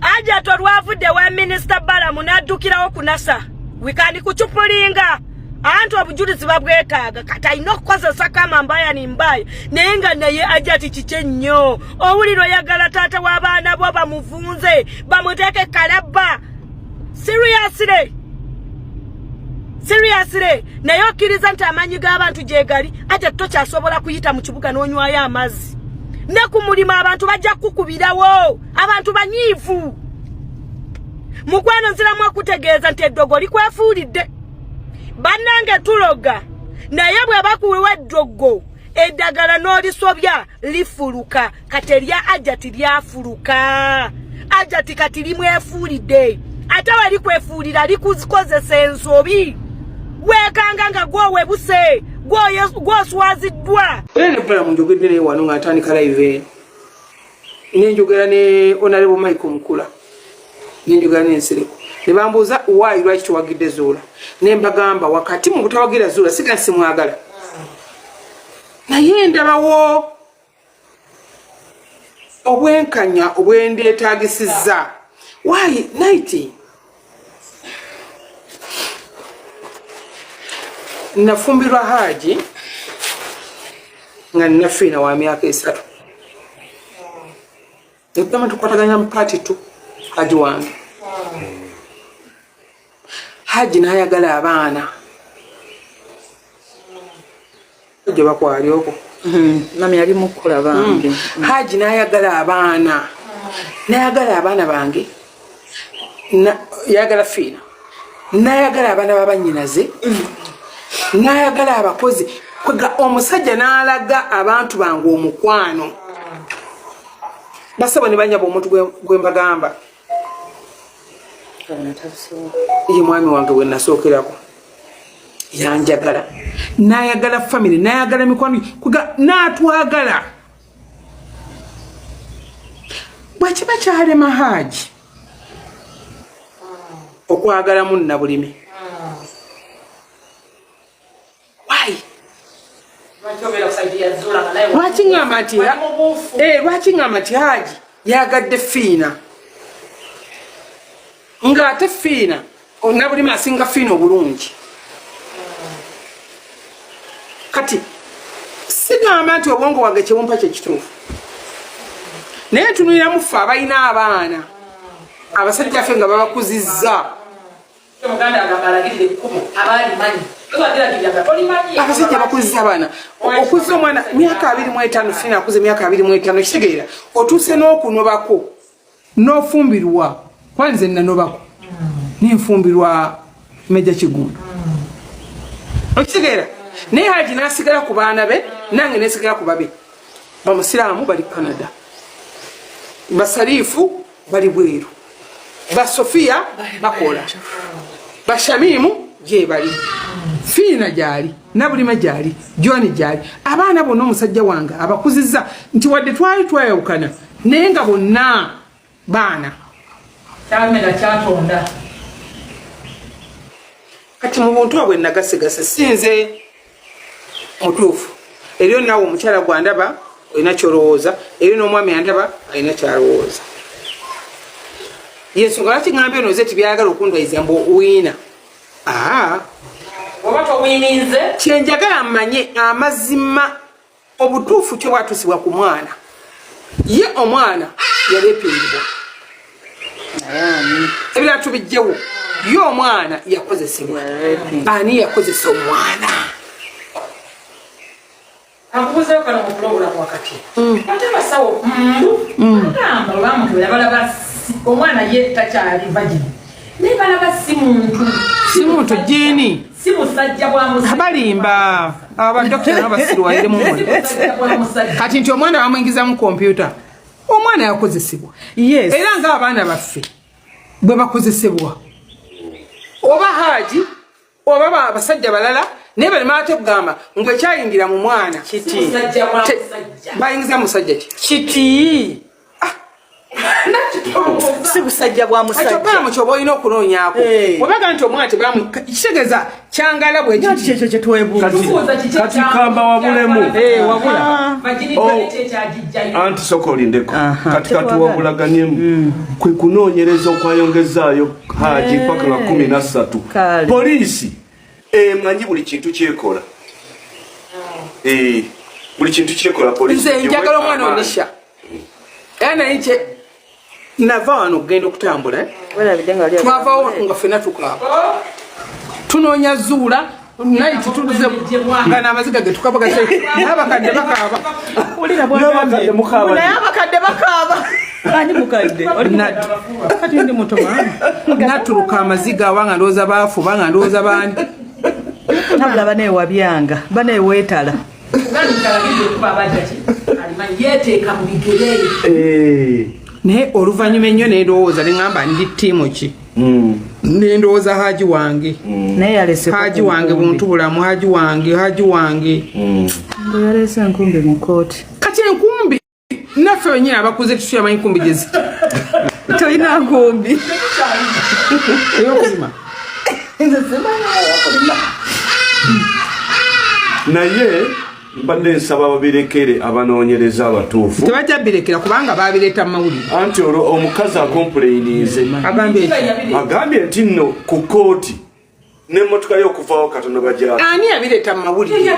Hajat olwavudde wa Minisita Balamu n'addukirawo ku NASA wikandi kucupulinga anti obujulizi babwetaaga kati alina okukozesa kama mbaya ni mbaya naye nga naye Hajati kiki ennyo owulira oyagala taata w'abaana bo bamuvunze bamuteeke kalabba seriously seriously naye okkiriza nti amaanyi g'abantu gyegali Hajati tokyasobola kuyita mu kibuga n'onywayo amazzi ne ku mulimu abantu bajja kukukubirawo abantu banyiivu mukwano nziramu okutegeeza nti eddogo likwefuulidde bannange tuloga naye bwe bakuwa eddogo eddagala n'olisobya lifuluka kati erya Hajati lyafuluka Hajati kati limwefuulidde ate we likwefuulira likukozesa ensobi weekanga nga gwowebuse gwoswaziddwa. Era ne Balamu njogedde naye wano nga ntandika live eno nenjogera ne Honorable Michael Mukula nenjogera n'Ensereko ne bambuuza waayi lwaki tewagidde Zuula ne mbagamba wakati mu butawagira Zuula siga simwagala naye ndabawo obwenkanya obwendeetagisizza waayi naiti nafumbirwa Haji nga nina Fiina wa myaka 3 ekugamba tukwataganya mu paati tu Haji wange Haji n'ayagala abaana gye bakwali okwo mami yali mukukola bange Haji n'ayagala abaana n'ayagala abaana bange yayagala Fiina n'ayagala abaana babanyinaze n'ayagala abakozi kwega omusajja n'alaga abantu bange omukwano basabo ne banyaba omuntu gwe mbagamba ye mwami wange gwe nasookerako yanjagala n'ayagala famire n'ayagala mikwano kwega n'atwagala bwe kiba kyalema Haji okwagala munna bulimi why lwaki ngamba nti lwaki ngamba nti Haji yagadde Fiina ng'ate Fiina nabulimi asinga Fiina obulungi kati sigamba nti obwongo bwange kyebumpa kyekituufu naye ntunuliramu ffe abalina abaana abasajja ffe nga babakuzizza abasajja bakuzizza abaana okuzza omwana myaka 25 Fiina akuze myaka 25 kitegeera otuuse n'okunobako n'ofumbirwa kwanze nanobako nenfumbirwa Meja Kiggundu okitegeera naye Haji n'asigala ku baana be nange nesigala ku babe bamusiraamu bali Canada basariifu bali bweru basofiya bakola bashamimu gyebali Fiina gyali Nabulima gyali John gyali abaana bonna omusajja wange abakuzizza nti wadde twali twayawukana naye nga bonna baana kyamera kyatonda kati mu buntu obwe nagasigase sinze mutuufu eriyo naawe omukyala gwandaba olina kyolowooza eriyo n'omwami andaba alina kyalowooza yensonga lwaki ngambye ono ze tibyayagala okundwayiza mbu wiina oba towininze kyenjagala mmanye amazima obutuufu kyo bwatuusibwa ku mwana ye omwana yalepingibwa ebirala tubijjewo ye omwana yakozesebwa ani yakozesa omwana Akubuzeyo kano mu pulogulamu wakati. Ate abasawo bagamba bwe bamukebera balaba omwana ye takyali virgin. Naye balaba si muntu. Si muntu jini. Si musajja bwa musajja. Abalimba abadokita nabo basiruwaliremu Si musajja bwa musajja. Kati nti omwana bamuyingiza mu kompyuta omwana yakozesebwa Yes. era ng'abaana baffe bwe bakozesebwa oba Haji oba abasajja balala naye balema ate okugamba ngwe kyayingira mu mwana Kiti. Musajja bwa musajja. Bayingiza musajja ki Kiti. Si busajja bwa musajja. Mu kyoba olina okunoonyaako obaga nti omwana tebamu kitegeeza kyangala bwe kiti ekyo kye twebuuza. Kati kamba wabulemu. Wabula. Anti sooka olindeko. Kati katuwabulaganyemu. Kwe kunoonyereza okwayongezaayo Haji paka nga 13. Poliisi emanyi buli kintu kyekola. Buli kintu kyekola poliisi. Nze njagala omwana onisha. Era naye nche nava wano okugenda okutambula. Twavaawo nga ffenna tukaaba. Tunoonya Zuula naye titulize nga n'amaziga ge tukaba gase n'abakadde bakaaba. Naye abakadde bakaaba. Ani mukadde? Kati ndi muto maama. Natuluka amaziga awanga ndowooza baafu banga ndowooza baani. Nabula bane wabyanga bane weetala. Naye oluvannyuma ennyo ne ndowooza ne ŋŋamba ndi ttiimu ki? Ne ndowooza Haji wange. Naye yalese Haji wange buntu bulamu, Haji wange, Haji wange. Mbu yalese enkumbi mu kkooti. Kati enkumbi naffe wennyini abakuze tutuyamanyi enkumbi gye ziri. Tolina nkumbi. Ey'okulima. Nze simanyi ey'okulima. Naye mbadde nsaba babirekere abanoonyereza abatuufu. Tebajja birekera kubanga babireeta mu mawulire. Anti olwo omukazi akompuleyininze. Agambye nti nno ku kkooti n'emmotoka y'okuvaawo katono bajja. Ani yabireeta mu mawulire?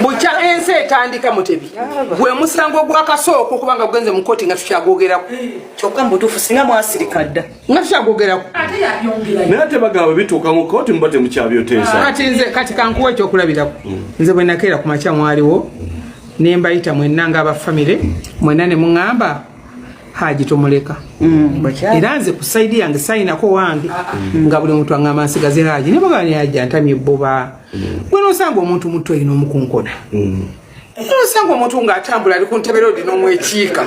Bukya ensi etandika Mutebi. Gwe musango gw'akasooko kubanga gugenze mu kkooti nga tukyagwogerako. Kyokka mu butuufu singa mwasirika dda. Nga tukyagwogerako. Naye ate bagamba bituuka mu kkooti muba temukyabyoteesa. Kati nze kati kankuwa ekyokulabirako. Nze bwe nakeera ku makya mwaliwo ne mbayita mwenna ng'aba famire mwenna ne muŋŋamba Haji tomuleka. Era nze ku sayidi yange sayinako wange nga buli muntu aŋŋamba nsigaze Haji ne bagamba Haji antamye ebboba. Gwe n'osanga omuntu muto olina omukunkona. N'osanga omuntu ng'atambula ali ku ntebe roodi n'omwekiika.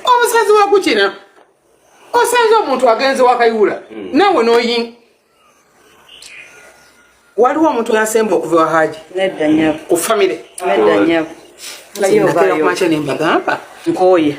Omusazi wa gukina. Osanze omuntu agenze wakayula naawe n'oyinga. Waliwo omuntu yasemba okuva wa Haji. Nedda nnyabo. Ku famire. Nedda nnyabo. Nakeera ku makya ne mbagamba. Nkooye.